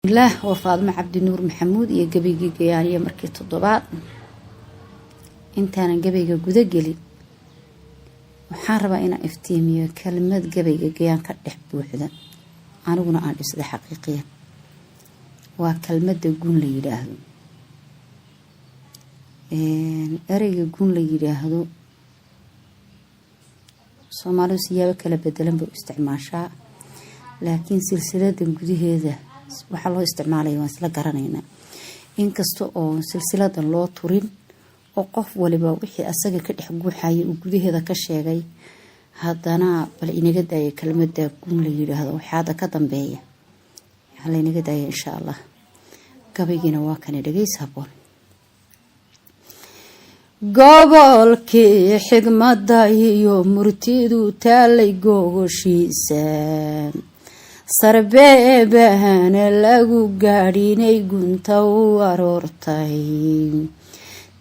Bismillaah, waa Faadimo Cabdinuur Maxamuud iyo gabaygii Gayaaniyo markii toddobaad. Intaanan gabayga guda gelin, waxaan rabaa inaan iftiimiyo kelmad gabayga Gayaan ka dhex buuxda, aniguna aan dhisday xaqiiqiyan. Waa kelmadda gun la yidhaahdo. Ereyga gun la yidhaahdo Soomaalidu siyaabo kala bedelan bay u isticmaashaa, laakiin silsiladan gudaheeda waxaa loo isticmaalaya waan isla garanaynaa, inkasta oo silsiladan loo turin oo qof waliba wixii asaga ka dhex guuxaya uu gudaheeda ka sheegay. Haddana bal inaga daaya kelmada gun la yidhaahdo, waxaa hadda ka dambeeya halaynaga daaya, insha Allah. Gabaygiina waa kani, dhegeys haboon. Gobolkii xigmada iyo murtidu taalay gogoshiisa, sarbeebahana lagu gaadhinay gunta u aroortay,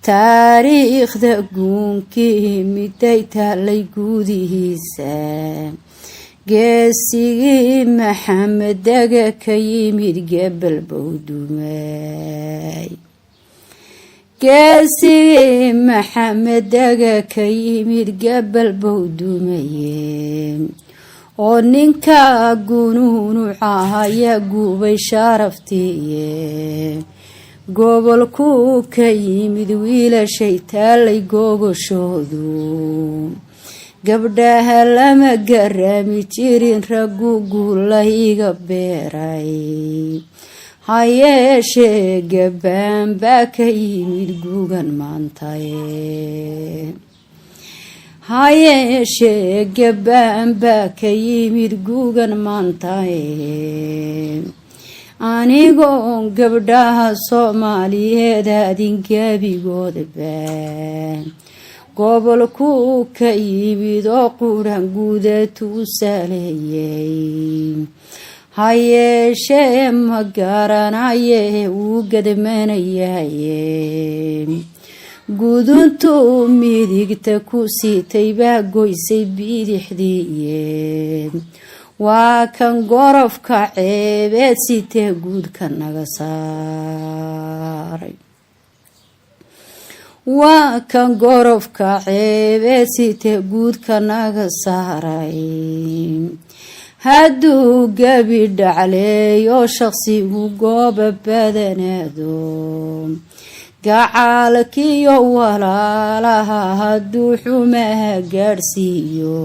taariikhda guunkii miday taalay gudihiisa, geesigii Maxamed Dega ka yimid gebel bou dumay. Geesigii Maxamed Dega ka yimid gebel bou dumaye, oo ninka gunuunucahaya gubay sharaftiiye. Gobolkuu ka yimid wiilashay taalay gogoshoodu, gabdhaha lama garaami jirin, raggu guulayga beeray. Hayeeshee gabaan baa ka yimid gugan maantaye, hayeeshee gabaan baa ka yimid gugan maantaye. Anigoon gabdhaha Soomaaliyeed aadin gebigoodaba, gobolkuu ka yimid oo quran guuda tusaaleeyey, hayeeshee ma garanaye wuu gadmanayaye. Guduntuu midigta ku siitay baa goysay bidixdiiye, waa kan gorofka ceebeed sitee guudka naga saaray, waa kan gorofka ceebeed sitee guudka naga saaray. Hadduu gebi dhacleeyo shaqsigu gooba badanaado, gacaalkiyo walaalaha hadduu xumaha gaadhsiiyo,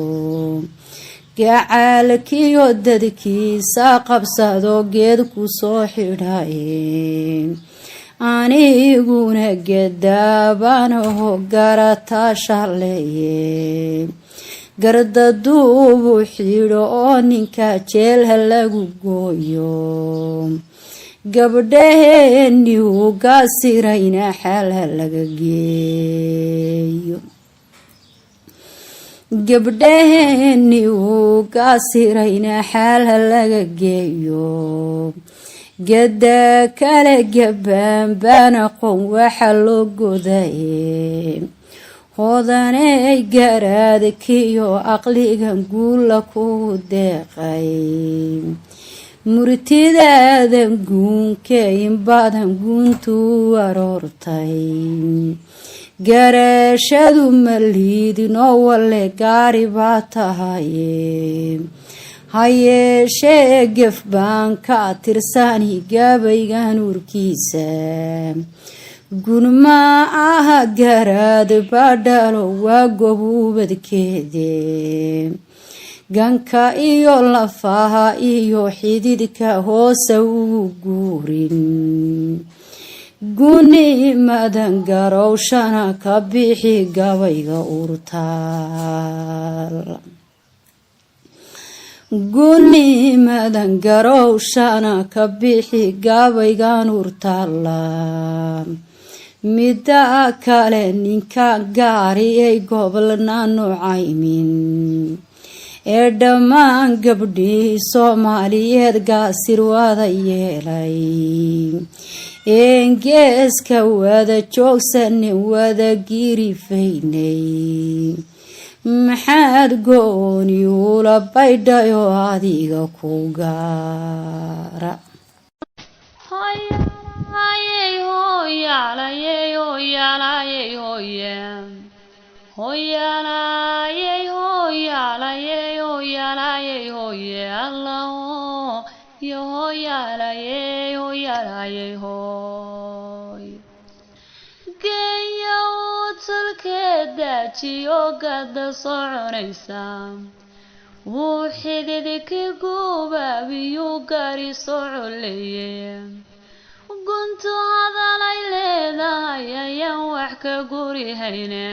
gacaalkiyo dadkiisa qabsado geed ku soo xidhay, aniguna gadaabanaho garataa shaleeye. Gardaduubu xidho oo ninka jeelha lagu gooyo, gabdhaheeni ugaasirayna xaalha laga geeyo, gabdhaheeni ugaasirayna xaalha laga geeyo. Gada kale gabaan baan aqoon waxa loo godaye, hodaney garaadkiyo aqligan guula ku deeqay, murtidaadan guunkeyn badan guuntuu aroortay. Garashadu ma liidinoo walle gaari baa tahaye, hayeeshee gef baan ka tirsani gabaygan urkiisa. Gunma aha garaad badhalo, waa gobuubadkeede. Ganka iyo lafaha iyo xididka hoose ugu guurin, gunimadan garowshana ka bixi gabayga urtaal, gunimadan garowshana ka bixi gabaygan urtaala. Mida kale, ninka gaari ay gobolna nucaymin ee dhammaan gabdhihii Soomaaliyeed gaasir wada yeelay, eengeeska wada joogsanin wada girifaynay, maxaad gooni ula baydhayoo adiga ku gaara? Hoyaalayey, hoyaalayey, hoyaalayey, hoye. Hoyaalayey, hoyaalayey, hoyaalayey, hoye, Allaho yo hoyaalayey, hoyaalayey, hoy. Geeya uu tulkeed daajiyo gada soconaysa, wuu xididki gubaabiyuu gari socoleeye. Guntu hadalay leedahay ayaan wax ka gurihayne,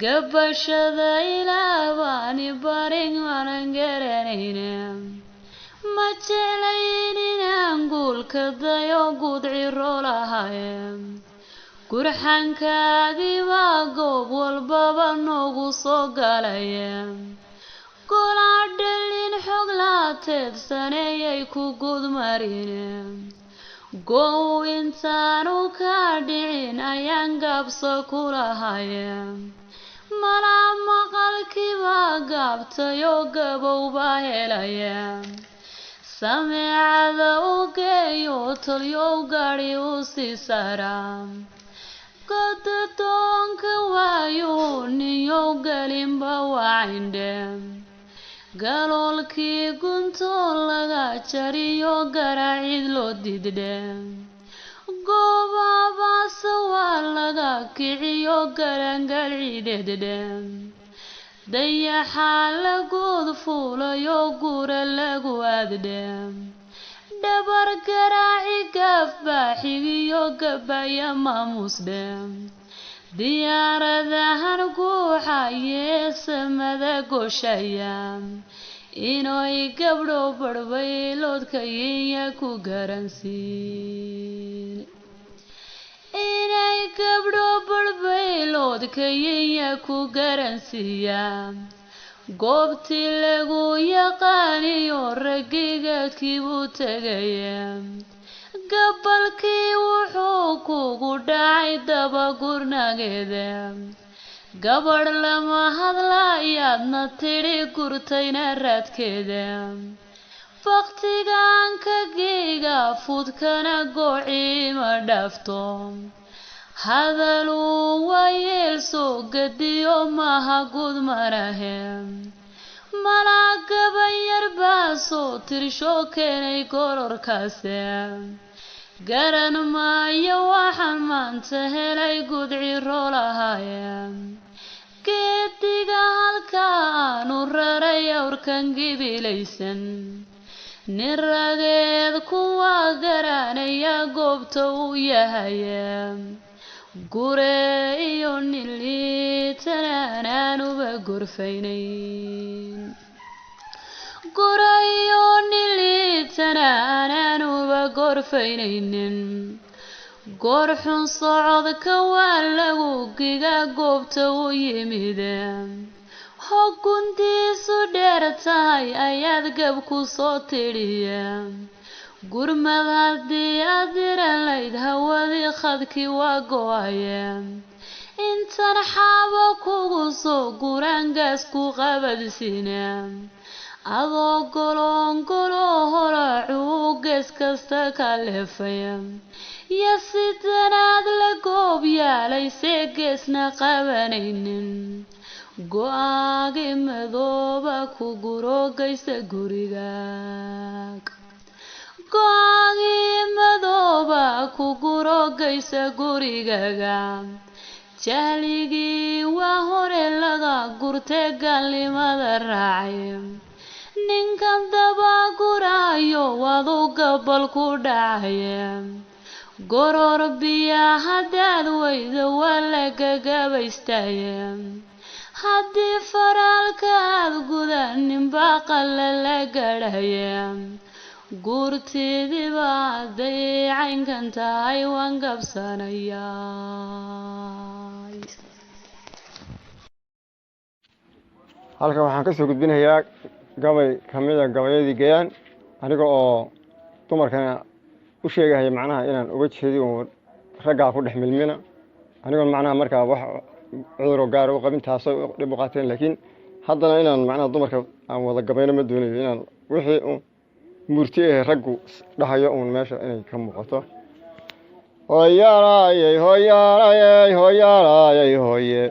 gabashada ilaabaani barin waanan garanayne. Ma jeclayn inaan guulka dayo guud ciro lahaye, gurxankaagibaa goob walbaba noogu soo galaya. Golaa dhalin xog laateed saneeyay ku gudmarine, gow intaanu ka dhicin ayaan gaabso ku lahaye. Malaa maqalkiibaa gaabtayoo gabowbaa helaya, sameecada u geeyo tolyow gaadhi u sii saara. Godadoonka waayuu niyow gelinba waa cindhe, galoolkii guntoo laga jariyo garaacid loo didhe. Goobahabaase waa laga kiciyo garangal ciideeddhe, dayaxaa laguud fuulayo gura lagu aadhe. Dhabar garaaci gaaf baa xigiyo gabaya maamuusdhe, diyaaradahan guuxayee samada goshaya. Inay gabdho barhbayloodka yinya ku garansiin, inay gabdho barhbayloodka yinya ku garansiiya. Goobtii lagu yaqaaniyo raggigaadkiibuu tegaya, gabalkii wuxuu kugu dhacay dabagurnageeda. Gabadh lama hadlayaadna tidhi gurtayna raadkeeda. Baktigan kagiga fudkana goociima dhaafto, hadaluu waayeel soo gadiyo maha gud marahe. Malaa gaban yar baa soo tirsho keenay gororkaase, garan maayo waxaan maanta helay gudciro lahaye. Geediga halka aanu raray awrkan gibilaysan, nin rageed kuwa garanaya goobta uu yahaye. Gure iyo nin liitanaan aanuba gorfaynayn, gure iyo nin liitanaan aanuba gorfaynaynin. Goorxun socodka waa lagu giga goobta u yimide, hogguntiisu dheer tahay ayaad gab ku soo tidhiye. Gurmad haddii aad diran layd hawadii khadkii waa go-aye. Intan xaabo kugu soo guraangaas ku qabadsiine, adoo goloongolo holacuu gees kasta ka leefaya. Yo sidanaad la goob yaalaysee geesna qabanaynin, go-aagi madooba ku gurogaysa gurigaag, go-aagii madooba ku gurogaysa gurigaga. Jahligii waa hore laga gurtee gaalnimada raacay, ninkan dabaguraayo wadu gabal ku dhacaye. Goror biya haddaad weydo waa lagagabaystaye, haddii faraalka aad gudaninbaa qalla la gadhaye. Guurtiidiba hadday caynkan tahay waan gabsanayaa. Halkan waxaan ka soo gudbinayaa gabay ka mida gabayadii Gayaan, aniga oo dumarkana u sheegahaya macnaha inaan uga jeedi oo raggaa ku dhex milmina, anigoon macnaha markaa wax cuduro gaara u qabin, taasoo dhib u qaateen. Laakiin haddana inaan macnaha dumarka aan wada gabayno ma doonayo, inaan wixii Murti ee raggu dhahayo uun meesha inay ka muuqato. Hoyaalayey, hoyaalayey, hoyaalayey, hoye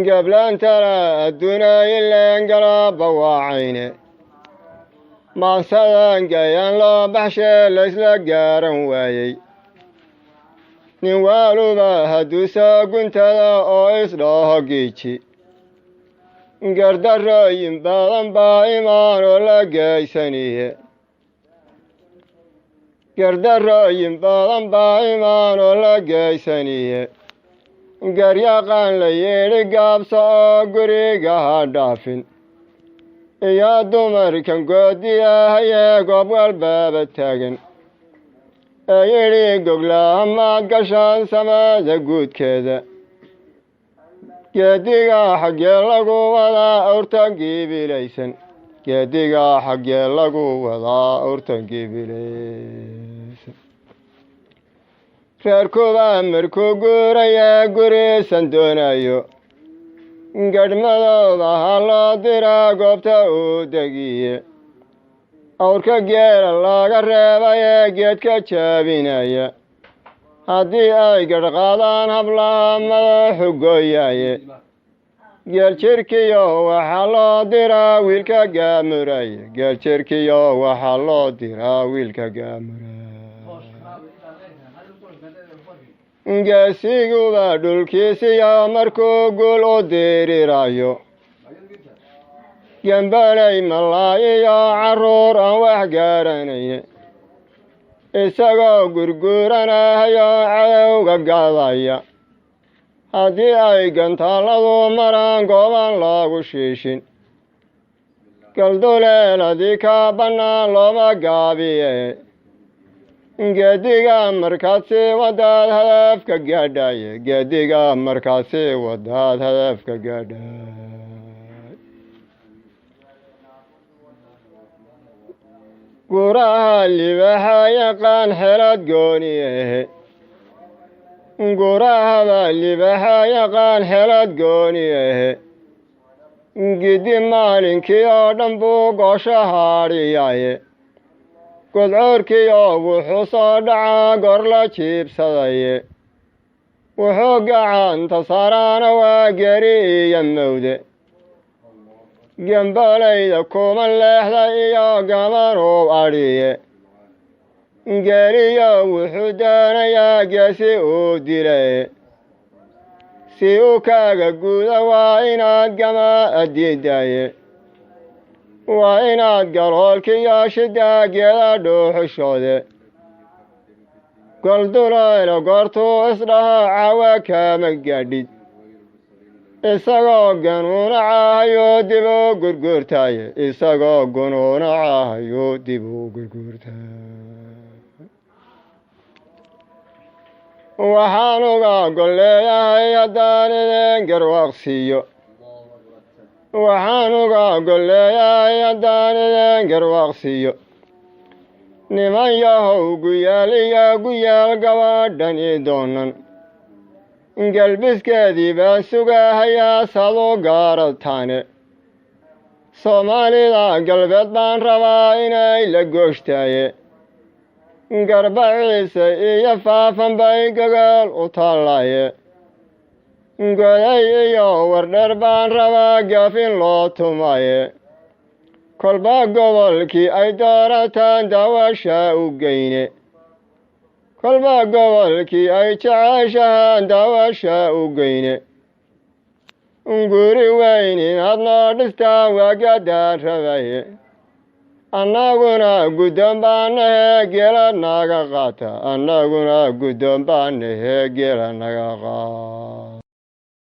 gablaantana adduunaayileen galaaba waacayne maansadan gayaan loo baxshee laysla gaaran waayey. Nin waaluba hadduu soo guntada oo isdhaho giiji, gardarooyin badan baa imaanoo la geysaniye, gardarooyin badan baa imaanoo la geysaniye. Garyaqaan la yidhi gaabso oo guriga ha dhaafin, iyo dumarkan goodiyahayee goob walbaaba taagan ee yidhi goglaha maad gashaan samada guudkeeda. Geediga xaggee lagu wadaa awrta gibilaysan? Geediga xaggee lagu wadaa awrta gibilaysan? Reerkuba markuu guuraya guriisan doonayo, gadhmadooda ha loo diraa goobta uu degiye. Awrka geela laga reebay ee geedka jaabinaya, haddii ay gadh qaadaan hablaha madaxu gooyaaye. Geel jirkiyo waxaa loo diraa wiilka gaamuraye, geel jirkiyo waxaa loo diraa wiilka gaamuraye. Geesiguba dhulkiisiyo markuu guul u diirirayo, gembaley malaayiyo carruur aan wax garanayne, isagoo gurguuranahayo cadowga gadaya, haddii ay gantaalladu maraan gooban loogu shiishin, galduleeladii ka bannaan looma gaabiye. Geediga markaad sii wadaad hadafka gaadhaye, geediga markaad sii wadaad hadafka gaadhay. Guraha libaxa yaqaan xelad gooni ahe, gurahaba libaxa yaqaan xelad gooni ahe. Gidi maalinkii oo dhan buu goosho haadhiyaye, godcoorkiyo wuxuu soo dhacaa goor la jiibsadaye. Wuxuu gacanta saaraana waa geri iyo mawde. Gembalayda kuma leexda iyo gamanuu adhiye, geeriyo wuxuu doonayaa geesi uu dilaye. Si uu kaaga guuda waa inaad gama addiidaye, waa inaad galoolkiyo shidaa geeda dhuuxushoode. Goldulaylo goortuu isdhaho caawa kaama gaadhid, isagoo ganuunacahayuu dib u gurguurtaaye, isagoo gunuunacahayuu dib u gurguurtaaye. Waxaan uga golleeyahay haddaan idin garwaaqsiiyo, waxaan uga golleeyahay haddaan idin garwaaqsiiyo, niman yahow guyaal iyo guyaal gabadhan ii doonan, galbiskeedii baan sugahayaa sadu gaarataane. Soomaalida galbeed baan rabaa inay la gooshtaaye, garbaciise iyo faafan bay gogol u taallaye. Goday iyo wardheer baan rabaa gaafin loo tumaye, kolba gobolkii ay doorataan daawasha u geyne, kolba gobolkii ay jeceshahaan daawasha u geyne. Guri weyn inaad noo dhistaan waa gadaan rabaye, annaguna guddoon baanahe geela naga qaata, annaguna guddoon baanahe geela naga qaata.